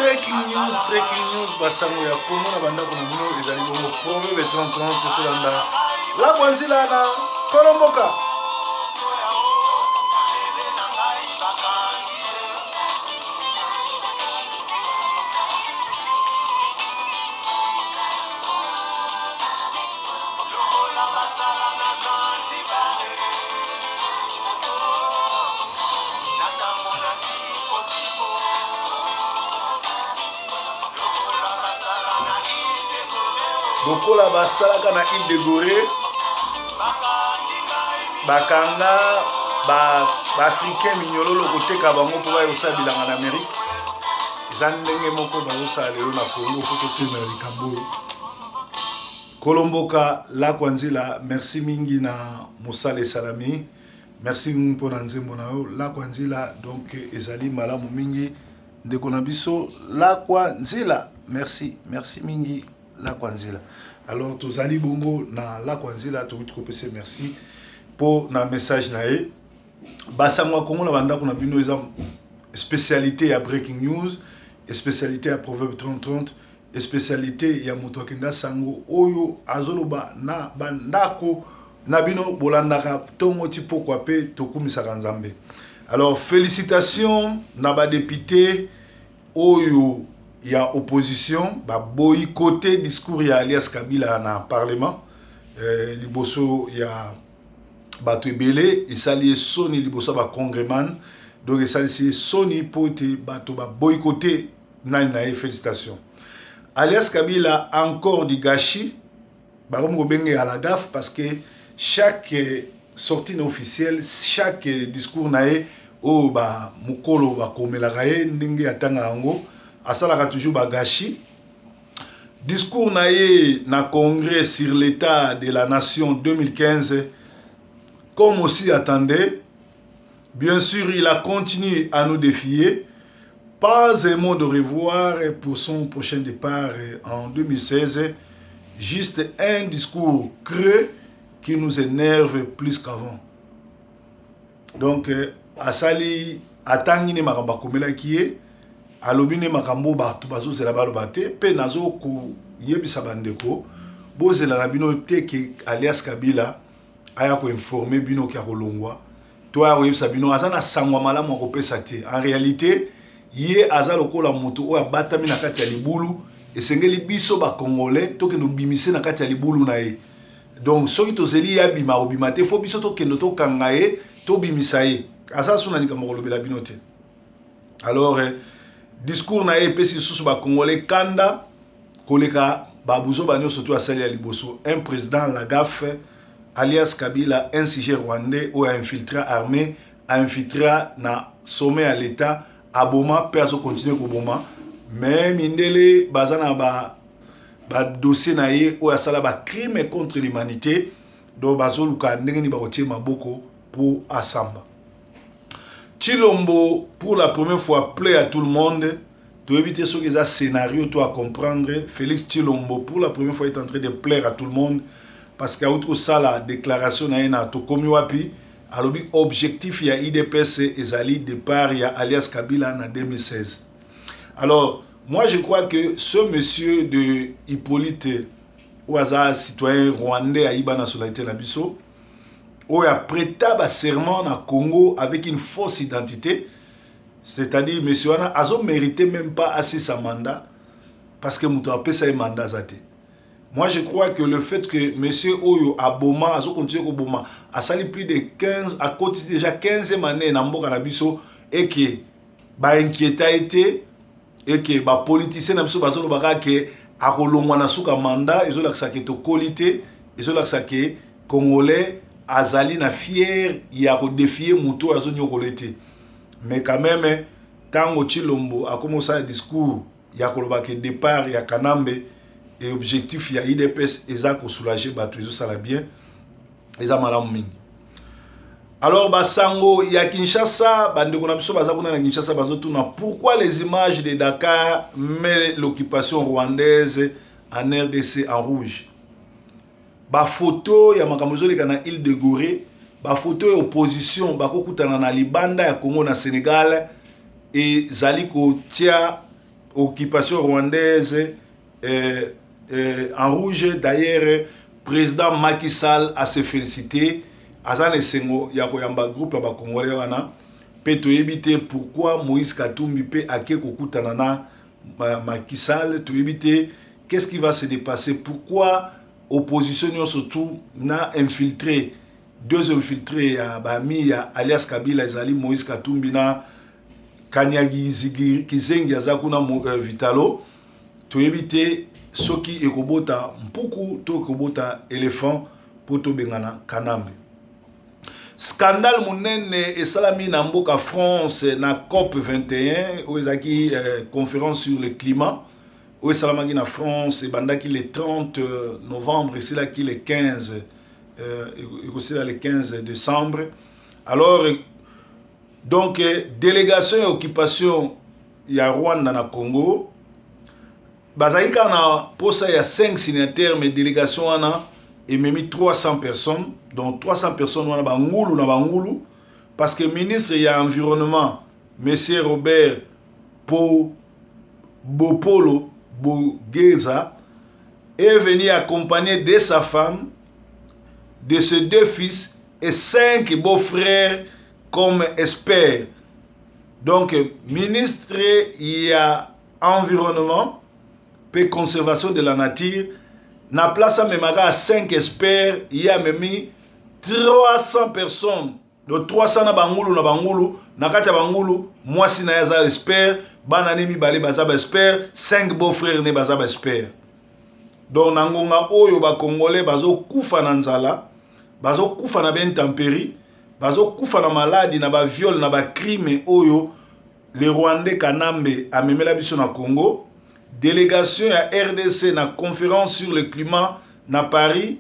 Breaking news, breaking news, basango ya Congo na bandako na bino ezali bongo Proverbe 30 tolanda la Bwanzila na Kolomboka. Lokola basalaka na île de Gorée, bakanga baafricain ba minyololo koteka bango mpo baya kosala bilanga na Amerique. Eza ndenge moko bazosala lelo na Congo, fo totemela likambo oyo. Kolomboka Lakwa Nzila, merci mingi na mosala esalami. Merci mingi mpo na nzembo na yo Lakwa Nzila, donc ezali malamu mingi ndeko na biso Lakwa Nzila. Merci, merci mingi Lakwa Nzila. Alors tozali bongo na Lakwa Nzila, tokuti kopesa merci mpo na message na ye. Basango ya Kongo na bandako na bino eza spécialité ya breaking news, spécialité ya proverbe 30 30, spécialité ya moto akenda sango oyo azoloba na bandako na bino bolandaka tongo ti pokwa pe tokumisaka Nzambe. Alors félicitations na ba députés oyo ya opposition ba boycotter discours ya alias Kabila na parlement liboso ya bato ebele. Esali ye soni liboso ya ba congressman, donc esalisi ye soni po ete bato ba boycotter nani na ye. Félicitations alias Kabila, encore du gâchis. Bakomi kobenge à la gaffe parce que chaque sortie officielle, chaque discours na ye oyo ba mokolo bakomelaka ye ndenge atanga yango, asalaka toujours ba gâchis. Discours na ye na congrès sur l'état de la nation 2015, comme aussi attendait, bien sûr, il a continué à nous défier. Pas un mot de revoir pour son prochain départ en 2016. Juste un discours creux qui nous énerve plus qu'avant. Donc, asali atangi ne makambo akomelaki ye, alobi ne makambo bato bazozela baloba te. Mpe nazokoyebisa bandeko, bozela na bino te ke alias Kabila aya koinforme bino ke akolongwa to aya koyebisa bino aza na sango malamu akopesa te. En réalité, ye aza lokola moto oyo abatami na kati ya libulu. Esengeli biso bacongolais tokende obimise na kati ya libulu na ye. Donc soki tozeli ye abima, akobima te. Fo biso tokende tokanga ye, tobimisa ye. Aza so na likambo kolobela bino te. Alors discours na ye epesi lisusu bacongolais kanda koleka babuzoba nyonso to asali ya liboso. Un président la gaffe, alias Kabila, un sujet rwandais oyo ainfiltra armée, ainfiltra na sommet ya l'État, aboma mpe azokontinue koboma. Mais mindele baza na badossier na ye oyo asala bacrime contre l'humanité, donc bazoluka ndenge nini bakotie maboko mpo asamba. Tshilombo pour la première fois plaît à tout le monde. Toyebi te soki eza scénario to à comprendre. Félix Tshilombo pour la première fois est en train de plaire à tout le monde parce que auti kosala déclaration na ye na tokomi wapi. Alobi objectif ya UDPS ezali départ ya alias Kabila na 2016. Alors moi, je crois que ce monsieur de Hippolyte oyo aza citoyen rwandais, ayiba nationalité na biso, oyo aprêta baserment na Congo avec une fausse identité, c'est-à-dire monsieur wana azomérite même pas asisa mandat parce que moto apesa ye mandat aza te. Moi, je crois que le fait que monsieur oyo aboma, azokontinue koboma, asali plus de 15, akotisi déjà 15e année na mboka na biso, eke bainquiéta ye te, eke bapoliticien na biso bazoloba kaka ke akolongwa na suka mandat, ezolakisa ke tokoli te, ezolakisa ke Congolais azali na fier ya kodéfier moto oyo azonyokola te. Mais quand même, ntango Tshilombo akomi kosala discours ya koloba ke départ ya Kanambe et objectif ya UDPS eza kosoulager bato, ezosala bien, eza malamu mingi. Alors basango ya Kinshasa, bandeko na biso baza kuna na Kinshasa bazotuna pourquoi les images de Dakar met l'occupation rwandaise en RDC en rouge. Bafoto ya makambo ezoleka na île de Gorée, bafoto ya opposition bakokutana na libanda ya Congo na Sénégal, ezali kotia Occupation rwandaise en rouge. D'ailleurs, président Macky Sall a se félicité, aza na esengo ya koyamba groupe ya bacongolais wana. Mpe toyebi te pourquoi Moïse Katumbi mpe ake kokutana na Macky Sall. Toyebi te qu'est-ce qui va se dépasser, pourquoi opposition nyonso tout na infiltré, deux infiltrés ya bami ya alias Kabila, ezali Moïse Katumbi na Kanyagi Kizengi aza kuna, Vitalo. Toyebi te soki ekobota mpuku to ekobota éléphant mpo tobengana Kanambe. Scandale monene esalami na mboka France na COP 21, oyo ezalaki conférence sur le climat oyo esalamaki na France. Ebandaki le 30 novembre, esilaki le 15, ekosila le 15 décembre. Alors donc, délégation ya occupation ya Rwanda na Congo bazalaki kaka na posa ya 5 signataires, mais délégation wana ememi 300 personnes. Donc 300 personnes wana, bangulu na bangulu, parce que ministre ya Environnement, monsieur Robert Po Bopolo Bogeza, est venu accompagné de sa femme, de ses deux fils et cinq beaux-frères comme experts. Donc ministre ya Environnement mpe Conservation de la nature, na place amemaka 5 experts, ye amemi 300 personnes. Donc 300 na bangulu na bangulu. Na kati ya bangulu, mwasi na ye aza expert, bana ne mibale baza baexpert, 5 beau frère ne baza baexpert. Donc na ngonga oyo bacongolais bazokufa na nzala, bazokufa na baintempérie, bazokufa na maladi, na baviole, na bacrime oyo le Rwandais Kanambe amemela biso na Congo, délégation ya RDC na conférence sur le climat na Paris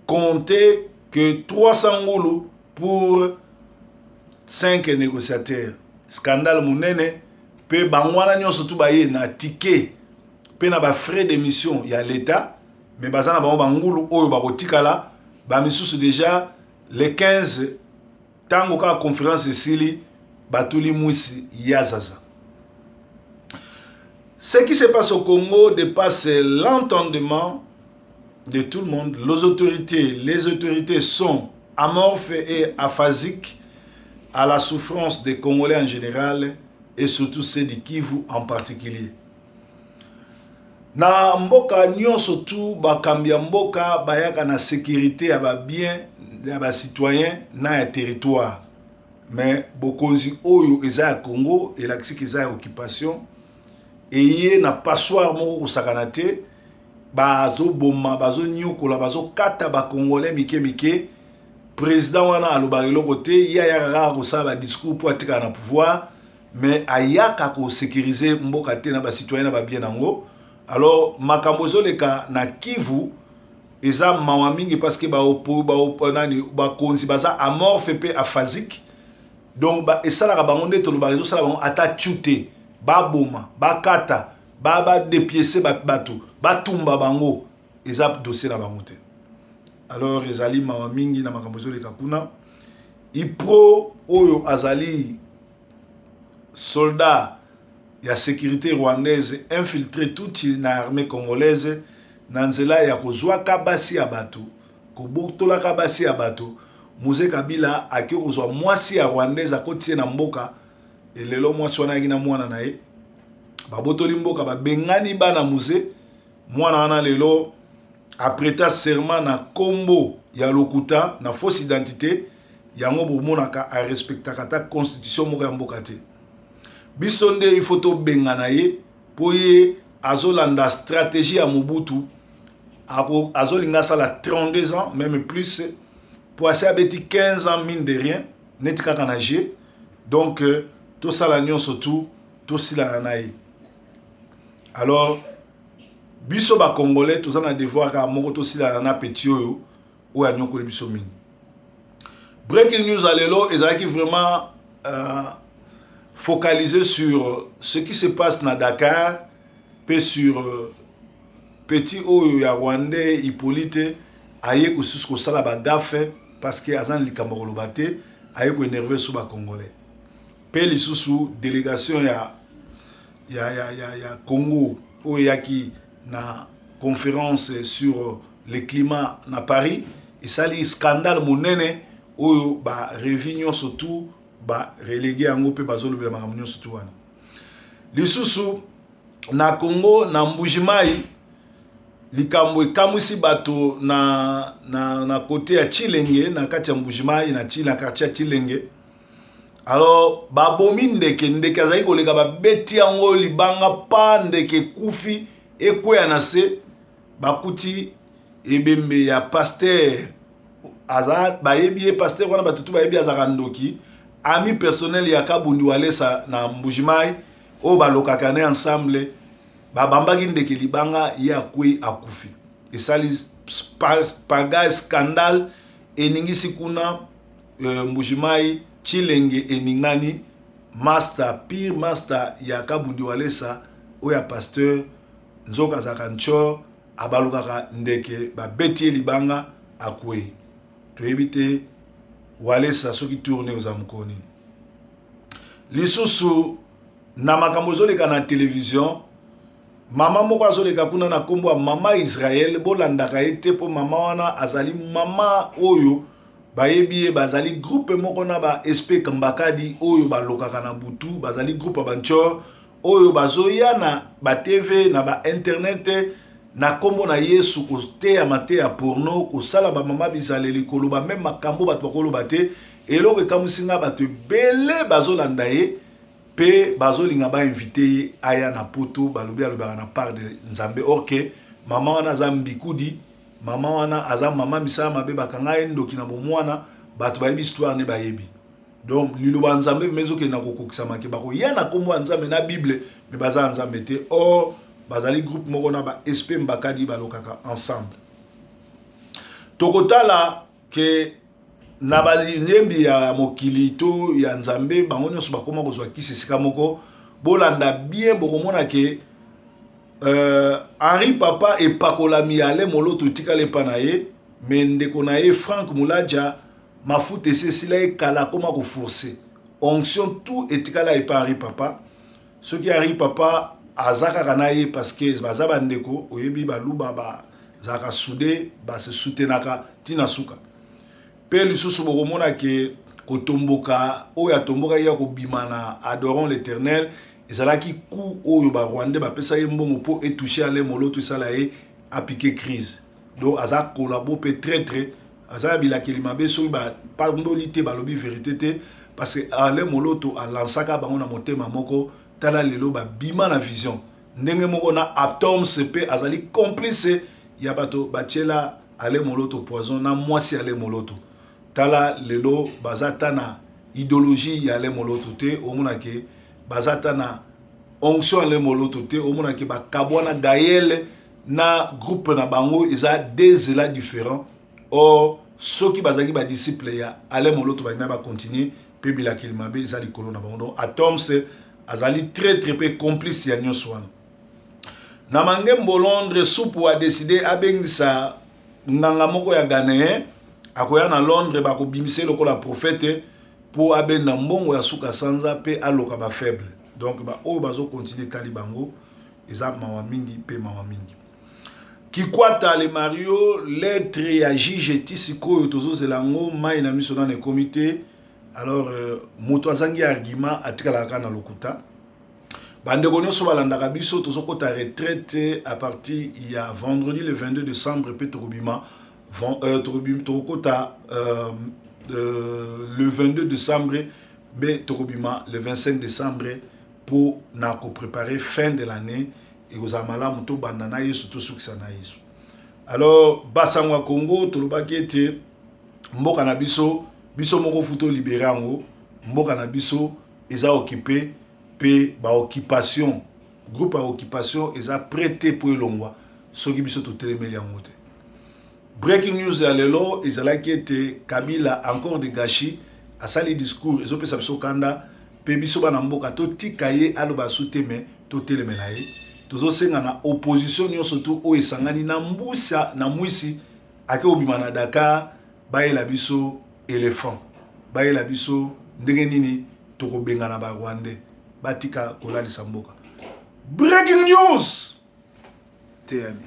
comptait que 300 ngulu pour 5 négociateurs. Scandale monene. Mpe bango wana nyonso tu baye na ticket mpe na bafrais de mission ya l'État, mais baza na bango bangulu oyo bakotikala. Bamisusu déjà le 15, ntango kaka conférence esili, batuli mwisi ya zaza. Ce qui se passe au Congo dépasse l'entendement de tout le monde. Les autorités sont amorphes et aphasiques à la souffrance des Congolais en général et surtout ceux du Kivu en particulier. Na mboka nyonso tu, bakambi ya mboka bayaka na sécurité ya babien ya bacitoyen na ya territoire. Mais bokonzi oyo eza ya Congo elakisiki eza ya occupation, eye na passoire moko kosakana te. Bazoboma, bazonyokola, bazokata bacongolais mike mike. Président wana alobaka eloko te. Ye ayaka kaka kosala badiscours mpo atikala na pouvoir, mais ayaka kosécuriser mboka te na bacitoyen na babien nango. Alors makambo ezoleka na Kivu eza mawa mingi, parce que nani, bakonzi baza amorphe mpe aphasique. Donc esalaka bango nde tolobaka, ezosala bango ata tchu te. Baboma, bakata, badepiese bato, batumba bango, eza dossier na bango te. Alors ezali mawa mingi na makambo ezoleka kuna. Ipro oyo azali soldat ya sécurité rwandaise infiltré tutsi na armée congolaise, na nzela ya kozwaka basi ya bato, kobotolaka basi ya bato. Mzee Kabila ake kozwa mwasi ya rwandaise, akoti ye na mboka. Elelo mwasi wana ayaki na mwana na ye, babotoli mboka, babengani bana mzee. Mwana wana lelo aprêta serment na nkombo ya lokuta, na fausse identité. Yango bomonaka arespectaka ata constitution moko ya mboka te. Biso nde il faut tobengana ye, mpo ye azolanda stratégie ya Mobutu. Azolinga asala 32 ans, même plus, po asi abeti 15 ans, mine de rien, neti kaka na jeu. Donc tosala nyonso tu tosilana na ye. Alors biso bacongolais toza na devoir kaka moko: tosilana na petit oyo, oyo anyokoli biso mingi. Breaking news ya lelo ezalaki vraiment focalisé sur ce qui se passe na Dakar mpe sur petit oyo ya rwandais Hippolyte aye kosusu kosala bagaffe, parce que aza na likambo koloba te, aye koénerver so bacongolais. Mpe lisusu délégation ya ya Congo oyo eyaki na conférence sur le climat na Paris, esali scandale monene oyo barevue nyonso tu barelege yango mpe bazolobela makambo nyonso tu wana. Lisusu na Congo, na Mbujimayi, likambo ekamwisi bato na côté ya Tshilenge, na kati ya Mbujimayi, na quartier ya Tshilenge. Alors babomi ndeke. Ndeke azali koleka, babeti yango libanga pa, ndeke ekufi, ekweya na se. Bakuti ebembe ya pasteur. Aza bayebi ye, pasteur wana, bato tu bayebi azalaka ndoki, ami personnel ya Kabundi Walesa na Mbujimai, oyo balokaka ne ensemble. Babambaki ndeke libanga, ye akwei, akufi. Esali pagaille, scandale eningisi kuna Mbujimai, Tshilenge eningani. Master pire, master ya Kabundi Walesa oyo ya pasteur, nzoka azalaka ntshor, abalukaka ndeke, babeti ye libanga, akwei. Toyebi te Walesa soki tourne ozala mokolo nini. Lisusu na makambo ezoleka na télévision, mama moko azoleka kuna na nkombo ya Mama Israel. Bolandaka ye te, mpo mama wana azali mama oyo bayebi ye, bazali groupe moko na ba SP Kambakadi oyo balokaka na butu. Bazali groupe ya banchor oyo bazoya na baTV, na bainternet, na nkombo na Yesu, koteya mateya porno, kosala bamama bizaleli, koloba même makambo bato bakoloba te. Eloko ekamwisi nga, bato ebele bazolanda ye mpe bazolinga bainvite ye aya na Poto. Balobi alobaka na part de Nzambe. Or que mama wana aza mbikudi, mama wana aza mama misala mabe, bakanga ye ndoki na bomwana. Bato bayebi histoire ne bayebi. Donc liloba ya Nzambe mais ezokende na kokokisama ke bakoya na nkombo ya Nzambe na Bible, mais baza ya Nzambe te. Or bazali groupe moko na ba SP Mbakadi, balokaka ensemble. Tokotala ke na bayembi ya mokili to ya Nzambe, bango nyonso bakóma kozwa kisi esika moko. Bolanda bien, bokomona ke Henri Papa epakolami ya Ale Moloto etikala epa na ye, mais ndeko na ye Frank Mulaja, mafuta esi esila ye kala, akóma koforce. Onction tout etikala epa Henri Papa. Soki Henri Papa aza kaka na ye, parce que baza bandeko, oyebi Baluba bazalaka soudé, base soutenaka ntina suka. Mpe lisusu bokomona ke kotomboka oyo atombokaki ya kobima na Adorons l'Éternel ezalaki coup oyo Barwandais bapesa ye mbongo mpo etouche Ale Moloto, esala ye apike crise. Donc aza collabo mpe traître, aza na bilakeli mabe. Soki bapandoli te, balobi vérité te, parce que Ale Moloto alansaka bango na motema moko. Tala lelo babima na vision ndenge moko na Atoms, mpe azali complice ya bato batiela Ale Moloto poison na mwasi Ale Moloto. Tala lelo baza ta na idéologie ya Ale Moloto te, omonake baza ta na onction Ale Moloto te, omonake bakabwana. Gayele na groupe na bango eza deux ela différents. Or soki bazalaki badisciple ya Ale Moloto, balingi bacontinue mpe bilakeli mabe eza likolo na bango. Donc Atoms azali très très mpe complice ya nyonso wana. Na Mangembo Londres, supu adécider abengisa nganga moko ya Ghanéen akoya na Londres, bakobimisa ye lokola prophète mpo abenda mbongo ya suka sanza mpe aloka bafaible. Donc baoyo bazokontinue, etali bango. Eza mawa mingi mpe mawa mingi. Kikwata le Mario, lettre ya juge ti sikoyo tozozela yango, mai na miso nano ekomi te. Alors moto azangi argument, atikalaka kaka na lokuta. Bandeko nyonso balandaka biso, tozokɔta retraite à partir ya vendredi le 22 décembre, mpe tokobima, tokokɔta le 22 décembre, mpe tokobima le 25 décembre mpo na kopréparer fin de l'année. Ekozala malamu tobanda na Yesu, tosukisa na Yesu. Alors basango ya Congo, tolobaki ete mboka na biso, biso moko fu tolibere yango. Mboka na biso eza occupé, mpe baoccupation, groupe ya occupation eza prêt te mpo elongwa soki biso totelemeli yango te. Breaking news ya lelo ezalaki ete Kabila encore de gâchis, asali discours ezopesa biso kanda, mpe biso bana mboka totika ye aloba su te, mais totelemela ye. Tozosenga na opposition nyonso tu oyo esangani na mbusa na mwisi ake kobima na Dakar, bayela biso éléphant, bayela biso ndenge nini tokobengana Barwandais, batika kolalisa mboka. Breaking news! Teyami.